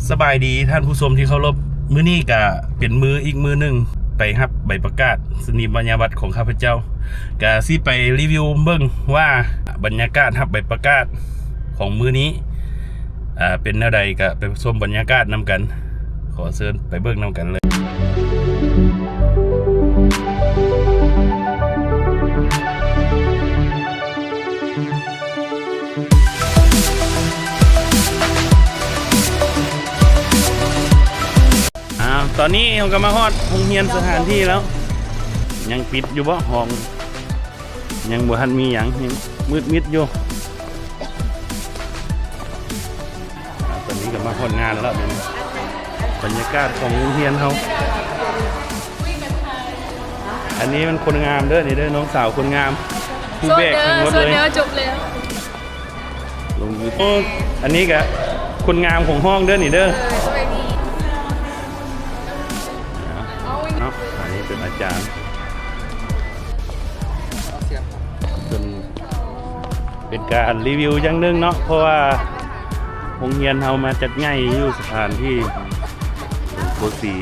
ສະບາຍດີທ່ານຜູ້ຊົມທີ່ເຄົາລົບ, ມື້ນີ້ກະເປັນມື້ອີກມື້ໜຶ່ງ ໄປຮັບໃບປະກາດສະນີຍະບັດຂອງຂ້າພະເຈົ້າ. ກະຊິໄປຣີວິວເບິ່ງວ່າບັນຍາກາດຮັບໃບປະກາດຂອງມື້ນີ້ ເປັນແນວໃດ, ກະໄປຊົມບັນຍາກາດນຳກັນ. ຂໍເຊີນໄປເບິ່ງນຳກັນເລີຍ. ອ້າວ ຕອນນີ້ເຮົາກໍມາຮອດໂຮງຮຽນສະຖານທີ່ແລ້ວ. ຍັງປິດຢູ່ບໍ່? ຫ້ອງຍັງບໍ່ທັນມີຫຍັງ, ຍັງມືດມິດຢູ່. ອ່າ ຕອນນີ້ກໍມາຮອດງານແລ້ວ, ບັນຍາກາດຂອງໂຮງຮຽນເຮົາ. ອັນນີ້ມັນຄົນງາມເດີ ນີ້ເດີ ນ້ອງສາວຄົນງາມ ຜູ້ແບກທັງໝົດເລີຍ. ໂອ້ ອັນນີ້ກະຄົນງາມຂອງຫ້ອງເດີ ນີ້ເດີ. ເອີ ເນາະ ອັນນີ້ເປັນອາຈານ ເປັນ ເປັນການຣີວິວຢ່າງໜຶ່ງເນາະ, ເພາະວ່າໂຮງຮຽນເຮົາມາຈັດໃຫຍ່ຢູ່ສະຖານທີ່ໂພສີ.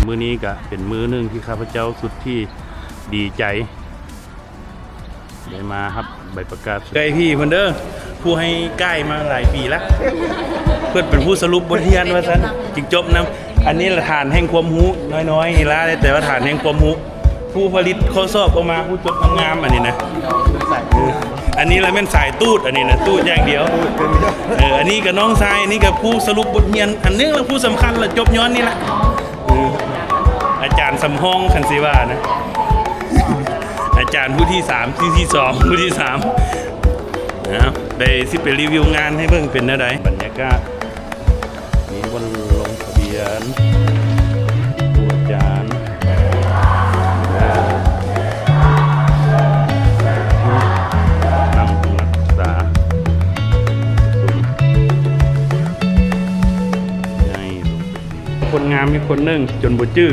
ມື້ນີ້ກະເປັນມື້ໜຶ່ງທີ່ຂ້າພະເຈົ້າສຸດທີ່ດີໃຈ ໄດ້ມາຮັບໃບປະກາດ. ໃກ້ພີ່ເພິ່ນເດີ ຜູ້ໃຫ້ກາຍມາຫຼາຍປີລະ, ເພິ່ນເປັນຜູ້ສະຫຼຸບບົດຮຽນວ່າຊັ້ນ ຈຶ່ງຈົບນຳ. ອັນນີ້ລະຖານແຫ່ງຄວາມຮູ້ ນ້ອຍໆນີ້ລະ ແຕ່ວ່າຖານແຫ່ງຄວາມຮູ້ ຜູ້ຜະລິດຂໍ້ສອບອອກມາ ຜູ້ຈົບງາມໆ ອັນນີ້ນະ. ອັນນີ້ລະແມ່ນສາຍຕູດ ອັນນີ້ນະ ຕູດຢ່າງດຽວ. ເອີ ອັນນີ້ກໍນ້ອງຊາຍ ອັນນີ້ກໍຜູ້ສະຫຼຸບບົດຮຽນ ອັນໜຶ່ງລະ ຜູ້ສຳຄັນລະ ຈົບຍ້ອນນີ້ລະ. ອາຈານສຳຮອງ ຄັນຊິວ່ານະ ອາຈານຜູ້ທີສາມ ທີ ທີສອງ ຜູ້ທີສາມ. ເອົາ ໄດ້ຊິໄປຣີວິວງານໃຫ້ເບິ່ງເປັນແນວໃດ ບັນຍາກາດ. ມີບ່ອນລົງທະບຽນ ຄູອາຈານ ນັກສຶກສາ ຄົນງາມອີກຄົນໜຶ່ງຈົນບໍ່ຈື່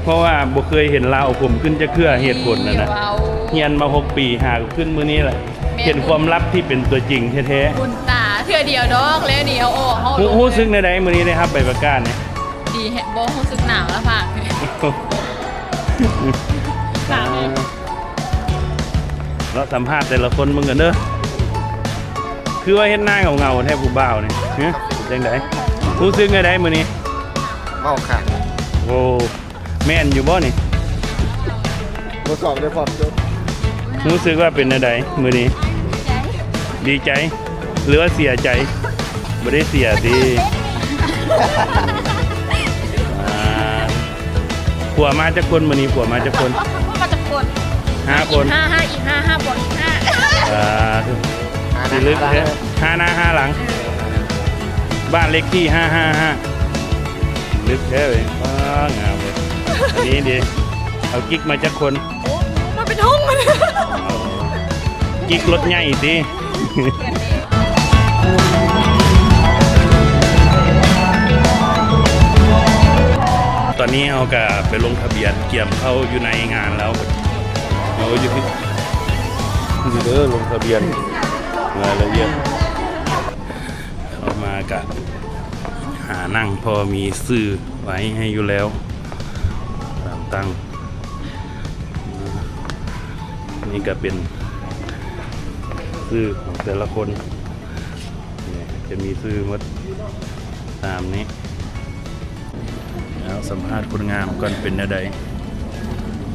ເພາະວ່າບໍ່ເຄີຍເຫັນລາວເອົາຜົມຂຶ້ນຈັກເທື່ອ. ເຫດຜົນນະນະ ຮຽນມາຫົກປີ ຫາກໍຂຶ້ນມື້ນີ້ແຫຼະ. ເຫັນຄວາມລັບທີ່ເປັນຕົວຈິງແທ້ໆ. ບຸນຕາເທື່ອດຽວດອກ ແລ້ວນີ້ເອົາອອກ ເຮົາ ຮູ້ສຶກແນວໃດມື້ນີ້ໄດ້ຮັບໃບປະກາດນີ້? ດີແຮະ ບໍ່ຮູ້ສຶກໜາວລະພາກ ໜາວ. ເນາະ ສຳພາດແຕ່ລະຄົນເບິ່ງກັນເດີ. ຄືວ່າເຮັດໜ້າເຫງົາໆແທ້ຜູ້ບ່າວນີ້ ຮະ ຈັ່ງໃດ? ຮູ້ສຶກແນວໃດມື້ນີ້? ເວົ້າຄັກ. ໂອ້ ແມ່ນຢູ່ບໍ່ນີ້? ບໍ່ສອບໄດ້ພ້ອມຈົບ. ຮູ້ສຶກວ່າເປັນແນວໃດມື້ນີ້? ດີໃຈ ຫຼືວ່າເສຍໃຈ? ບໍ່ໄດ້ເສຍຕິ. ອ່າ ຜົວມາຈັກຄົນມື້ນີ້? ຜົວມາຈັກຄົນ? ມາຈັກຄົນ? ຫ້າຄົນ. ຫ້າ ຫ້າ ອີກຫ້າ ຫ້າບວກອີກຫ້າ. ອ່າ ຊິລຶກແທ້ ຫ້າໜ້າຫ້າຫຼັງ. ເອີ ບ້ານເລກທີຫ້າຫ້າຫ້າ. ລຶກແທ້ເວີຍ. ວ້າ ງາມເວີຍ. ອັນນີ້ເດ ເອົາກິກມາຈັກຄົນ? ໂອ້ ມາເປັນຫ້ອງ. ກິກລົດໃຫຍ່ຕິ. ຕອນນີ້ເຮົາກະໄປລົງທະບຽນກຽມເຂົ້າຢູ່ໃນງານແລ້ວ. ເຮົາຢູ່ທີ່ ນີ້ເດີ ລົງທະບຽນລາຍລະອຽດ. ເຂົ້າມາກະຫານັ່ງ ເພາະມີຊື່ໄວ້ໃຫ້ຢູ່ແລ້ວຕາມຕັ້ງ. ນີ້ກະເປັນຊື່ຂອງແຕ່ລະຄົນ ນີ້ຈະມີຊື່ໝົດຕາມນີ້. ເອົາ ສຳພາດຄົນງາມກ່ອນ ເປັນແນວໃດ?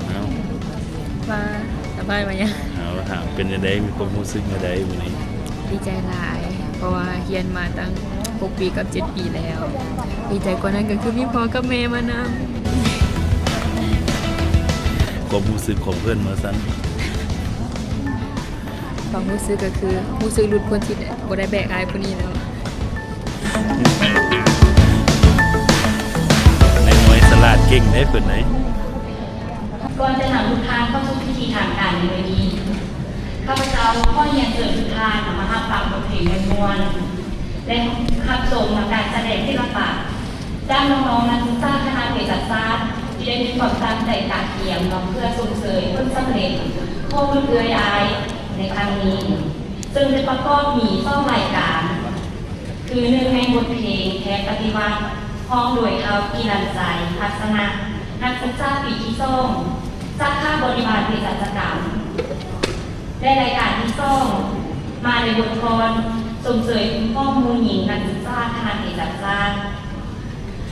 ເອົາ ວ່າສະບາຍມາຍັງ? ເອົາ ຖາມເປັນແນວໃດ? ມີຄວາມຮູ້ສຶກແນວໃດມື້ນີ້? ດີໃຈຫຼາຍ ເພາະວ່າຮຽນມາຕັ້ງຫົກປີກັບເຈັດປີແລ້ວ. ດີໃຈກວ່ານັ້ນກໍຄືມີພໍ່ກັບແມ່ມານຳ. ຄວາມຮູ້ສຶກຂອງເພິ່ນວ່າຊັ້ນ. ຄວາມຮູ້ສຶກກໍຄື ຮູ້ສຶກຫຼຸດພົ້ນທີ່ບໍ່ໄດ້ແບກອ້າຍຜູ້ນີ້ແລ້ວ. ນາຍມວຍສະຫຼາດເກັ່ງເດ້ເພິ່ນເດ້. ກ່ອນຈະນຳທຸກທ່ານເຂົ້າສູ່ພິທີທາງການໃນມື້ນີ້, ຂ້າພະເຈົ້າຂໍຮຽນເຊີນທຸກທ່ານນຳມາຮັບ ມ່ວນ ແລະ ຮັບຊົມການສະແດງສິລະປະ ດ້ານນ້ອງໆນັກສຶກສາຄະນະເພສັດສາດ ທີ່ໄດ້ມີຄວາມຕັ້ງໃຈກະກຽມເນາະ ເພື່ອຊົມເຊີຍຜົນສຳເລັດຂອງລຸ້ນເອື້ອຍອ້າຍໃນຄັ້ງນີ້ ເຊິ່ງຈະປະກອບມີສອງລາຍການ ຄື ໜຶ່ງ ໃນບົດເພງແທນປະຕິວັດ ຮ້ອງໂດຍທ້າວ ກິລັນໄຊ ທັດສະນະ ນັກສຶກສາປີທີສອງ ສາຂາບໍລິບານເພສັດຊະກຳ ແລະ ລາຍການທີສອງ ມາໃນບົດຟ້ອນຊົມເຊີຍຄຸນພໍ່ໝູ່ຍິງນັກສຶກສາຄະນະເພສັດສາດ.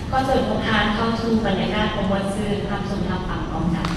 ຂໍເຊີນພວກທ່ານເຂົ້າສູ່ບັນຍາກາດຄວາມມ່ວນຊື່ນ ຮັບຊົມຮັບຟັງພ້ອມກັນ.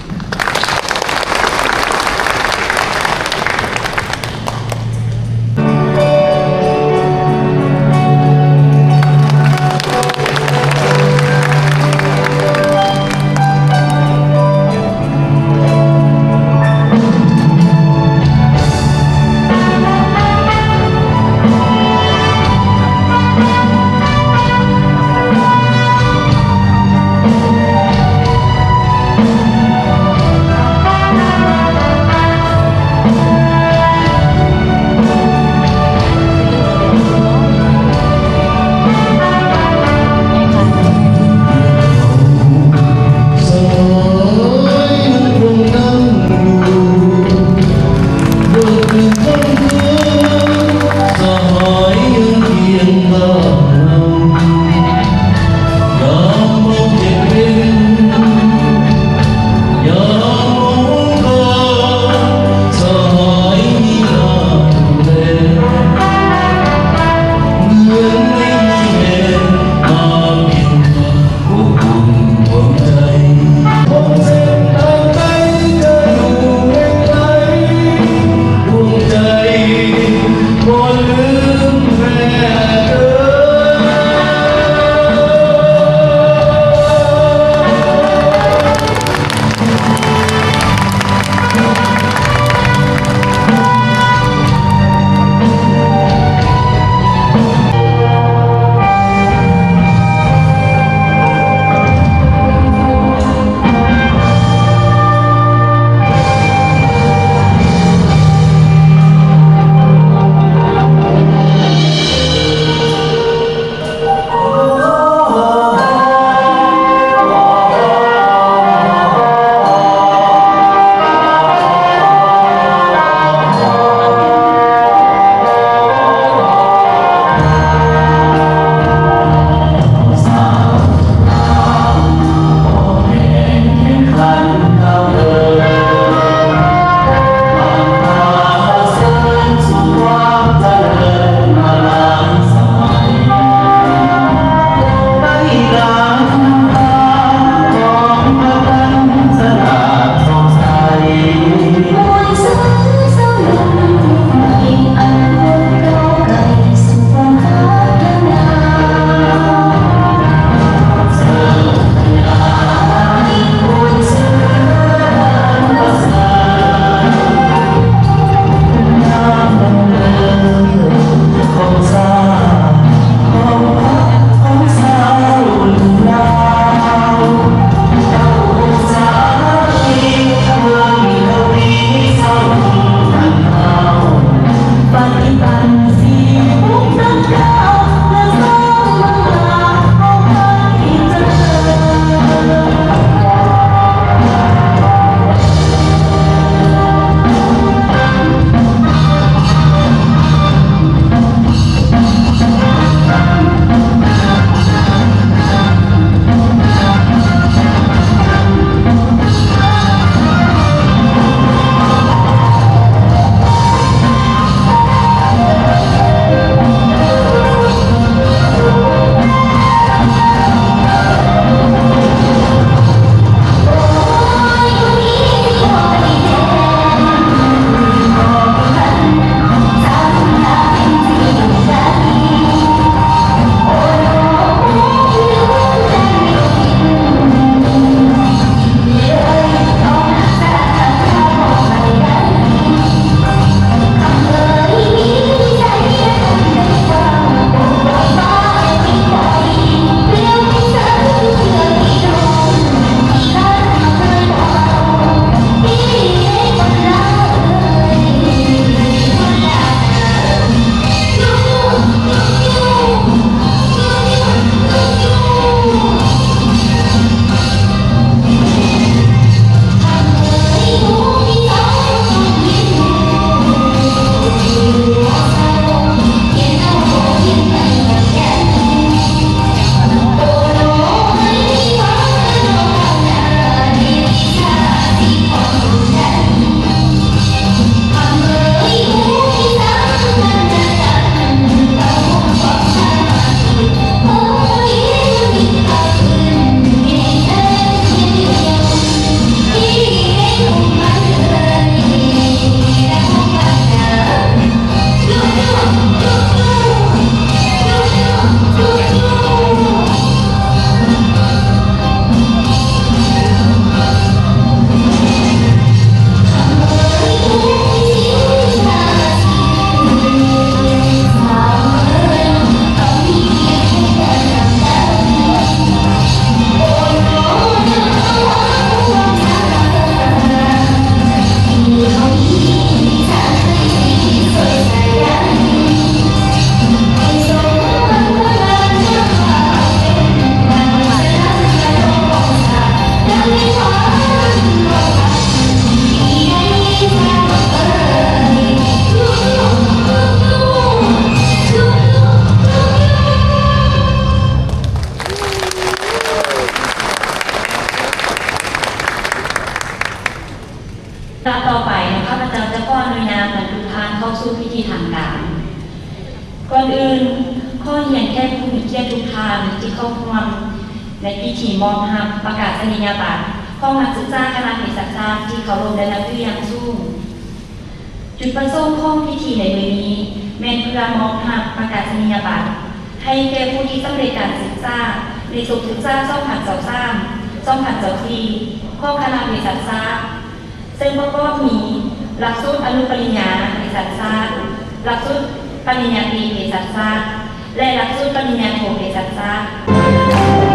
ກ່ອນອື່ນ, ຂໍຮຽນແຂກຜູ້ມີກຽດທຸກທ່ານທີ່ເຂົ້າຮ່ວມໃນພິທີມອບຮັບປະກາສະນີຍະບັດຂອງນັກສຶກສາຄະນະເພສັດສາດທີ່ເຄົາລົບ ແລະ ນັບຖືຢ່າງສູງ. ຈຸດປະສົງຂອງພິທີໃນມື້ນີ້ ແມ່ນເພື່ອມອບຮັບປະກາສະນີຍະບັດໃຫ້ແກ່ຜູ້ທີ່ສຳເລັດການສຶກສາໃນສົກສຶກສາ ສອງພັນຊາວສາມ ສອງພັນຊາວສີ່ ຂອງຄະນະເພສັດສາດ ເຊິ່ງປະກອບມີ ຫຼັກສູດອະນຸປະລິນຍາເພສັດສາດ, ຫຼັກສູດປະລິນຍາຕີເພສັດສາດ ແລະ ຫຼັກສູດປະລິນຍາໂທເພສັດສາດ.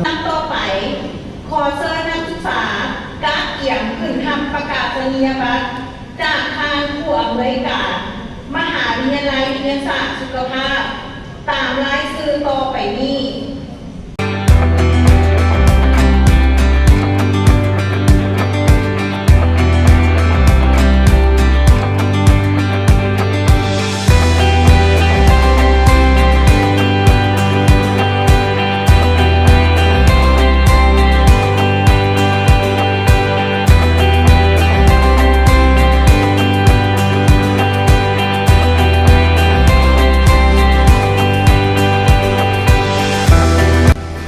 ລຳດັບຕໍ່ໄປ, ຂໍເຊີນນັກສຶກສາກະກຽມຂຶ້ນຮັບປະກາສະນີຍະບັດຈາກທ່ານຜູ້ອຳນວຍການມະຫາວິທະຍາໄລວິທະຍາສາດສຸຂະພາບ ຕາມລາຍຊື່ຕໍ່ໄປນີ້.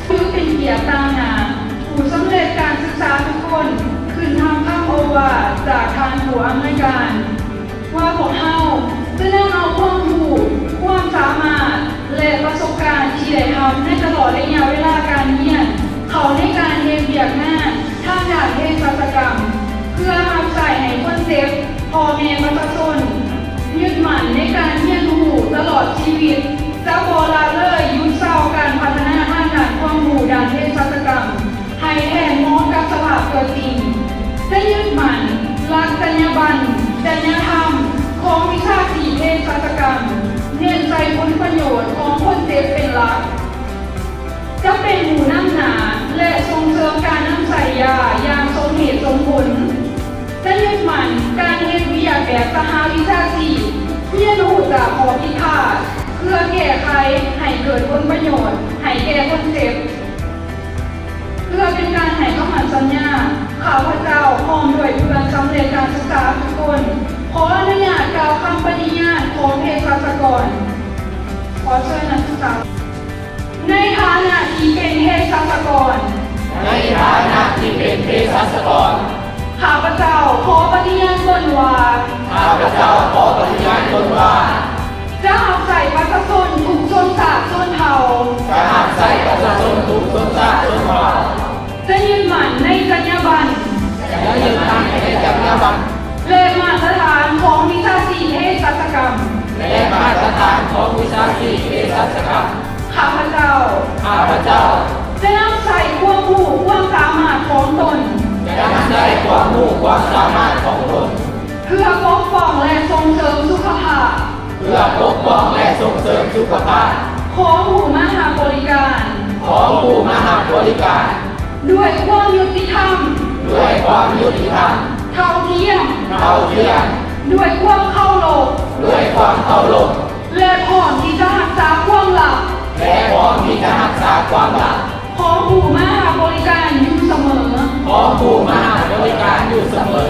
ຖືເປັນກຽດຕ່າງໜ້າຜູ້ສຳເລັດການສຶກສາທຸກຄົນ ຂຶ້ນຮັບຄຳໂອວາດຈາກທ່ານຜູ້ອຳນວຍການ ວ່າພວກເຮົາຈະນຳເອົາຄວາມຮູ້, ຄວາມສາມາດ ແລະ ປະສົບການທີ່ໄດ້ຮັບໃນຕະຫຼອດໄລຍະເວລາການຮຽນ ເຂົ້າໃນການເຮັດວຽກງານທາງດ້ານເພສັດຊະກຳ ເພື່ອຮັບໃຊ້ໃຫ້ຄົນເຈັບ, ພໍ່ແມ່ປະຊາຊົນ. ຍຶດໝັ້ນໃນການຮຽນຮູ້ຕະຫຼອດຊີວິດ, ຈະບໍ່ລະເລີຍຢຸດເຊົາການພັດທະນາທາງດ້ານຄວາມຮູ້ດ້ານເພສັດຊະກຳ ໃຫ້ແທນເໝາະກັບສະພາບຕົວຈິງ. ຈະຍຶດໝັ້ນຫຼັກຈັນຍາບັນ, ຈັນຍາທຳຂອງວິຊາຊີບເພສັດຊະກຳ, ເນັ້ນໃສ່ຜົນປະໂຫຍດຂອງຄົນເຈັບເປັນຫຼັກ. ຈະເປັນຜູ້ນຳໜ້າ ແລະ ສົ່ງເສີມການນຳໃຊ້ຢາຢ່າງສົມເຫດສົມຜົນ. ຈະຍຶດໝັ້ນການເຮັດວຽກແບບສະຫະວິຊາຊີບ, ຮຽນຮູ້ຈາກຂໍ້ຜິດພາດ ເພື່ອແກ້ໄຂໃຫ້ເກີດຜົນປະໂຫຍດໃຫ້ແກ່ຄົນເຈັບ. ເພື່ອເປັນການໃຫ້ຄຳໝັ້ນສັນຍາ, ຂ້າພະເຈົ້າພ້ອມດ້ວຍເພື່ອນສຳເລັດການສຶກສາທຸກຄົນ ຂໍອະນຸຍາດກ່າວຄຳປະຕິຍານຂອງເພສັດຊະກອນ. ຂໍເຊີນນັກສຶກສາ. ໃນຖານະທີ່ເປັນເພສັດຊະກອນ. ໃນຖານະທີ່ເປັນເພ ສະກອນ. ຂ້າພະເຈົ້າຂໍປະຕິຍານຕົນວ່າ ຂ້າພະເຈົ້າຂໍປະຕິຍານຕົນວ່າ ຈະຮັບໃຊ້ປະຊາຊົນທຸກຊົນຊາດຊົນເຜົ່າ ຈະຮັບໃຊ້ປະຊາຊົນທຸກຊົນຊາດຊົນເຜົ່າ ຈະຍຶດໝັ້ນໃນຈັນຍາບັນ ຈະຍຶດໝັ້ນໃນຈັນຍາບັນ ແລະ ມາດຕະຖານຂອງວິຊາຊີບເພສັດຊະກຳ ແລະ ມາດຕະຖານຂອງວິຊາຊີບເພສັດຊະກຳ. ຂ້າພະເຈົ້າ ຂ້າພະເຈົ້າ ຈະນຳໃຊ້ຄວາມຮູ້ຄວາມສາມາດຂອງຕົນ ຈະນຳໃຊ້ຄວາມຮູ້ຄວາມສາມາດຂອງຕົນ ເພື່ອປົກປ້ອງ ແລະ ສົ່ງເສີມສຸຂະພາບ ເພື່ອປົກປ້ອງ ແລະ ສົ່ງເສີມສຸຂະພາບ ຂອງຜູ້ມາຮັບບໍລິການ ຂອງຜູ້ມາຮັບບໍລິການ ດ້ວຍຄວາມຍຸຕິທຳ ດ້ວຍຄວາມຍຸຕິທຳ ເທົ່າທຽມ ເທົ່າທຽມ ດ້ວຍຄວາມເຄົາລົບ ດ້ວຍຄວາມເຄົາລົບ ແລະ ພ້ອມທີ່ຈະຮັກສາຄວາມລັບ ແລະ ພ້ອມທີ່ຈະຮັກສາຄວາມລັບ ຂອງຜູ້ມາຮັບບໍລິການຢູ່ສະເໝີ ຂອງຜູ້ມາຮັບບໍລິການຢູ່ສະເໝີ.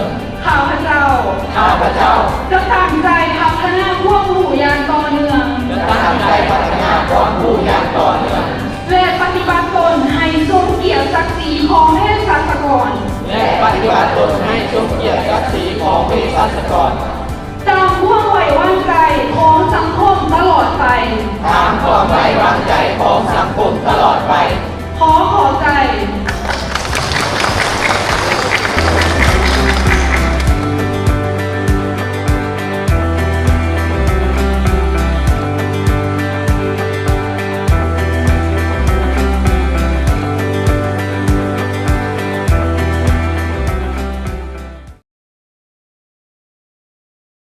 ຂ້າພະເຈົ້າ ຂ້າພະເຈົ້າ ຈະຕັ້ງໃຈພັດທະນາຄວາມຮູ້ຢ່າງຕໍ່ເນື່ອງ ຈະຕັ້ງໃຈພັດທະນາຄວາມຮູ້ຢ່າງຕໍ່ເນື່ອງ ແລະ ປະຕິບັດຕົນໃຫ້ສົມກຽດສັກສີຂອງເພສັດຊະກອນ ແລະ ປະຕິບັດຕົນໃຫ້ສົມກຽດສັກສີຂອງເພສັດຊະກອນ.